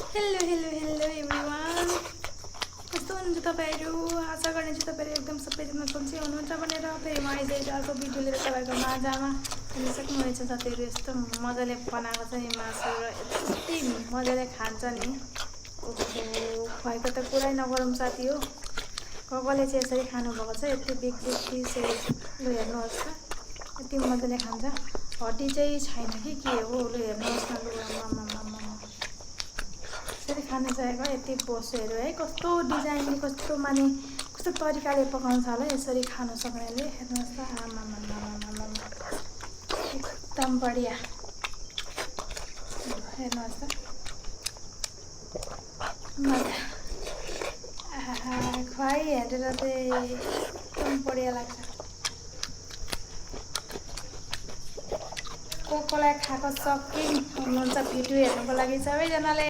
Hello hello hello everyone, कस्तो हुनुहुन्छ तपाईँहरू? आशा गर्नेछु तपाईँहरू एकदम सबैजना सन्चै हुनुहुन्छ भनेर फेरि म आइज अर्को भिडियो लिएर तपाईँहरूको माझामा हेर्न सक्नुहुनेछ। साथीहरू यस्तो मजाले बनाएको छ नि मासु र यति मजाले खान्छ नि। ओहो, खुवाएको त कुरै नगरौँ साथी हो। कसले चाहिँ यसरी खानुभएको छ यति बिग बिग पिसहरू? लु हेर्नुहोस् त, यति मजाले खान्छ। हड्डी चाहिँ छैन कि के हो? लु हेर्नुहोस् न, लु आमामामा यसरी खान चाहेको यति बोसोहरू है, कस्तो डिजाइनले कस्तो माने कस्तो तरिकाले पकाउँछ होला यसरी खानु सक्नेले। हेर्नुहोस् त, आमामामामामा एकदम बढिया। हेर्नुहोस् त मजा। खुवाइ हेरेर चाहिँ एकदम बढिया लाग्छ। को कोलाई खाएको सकिङ हुनुहुन्छ भिडियो हेर्नुको लागि सबैजनाले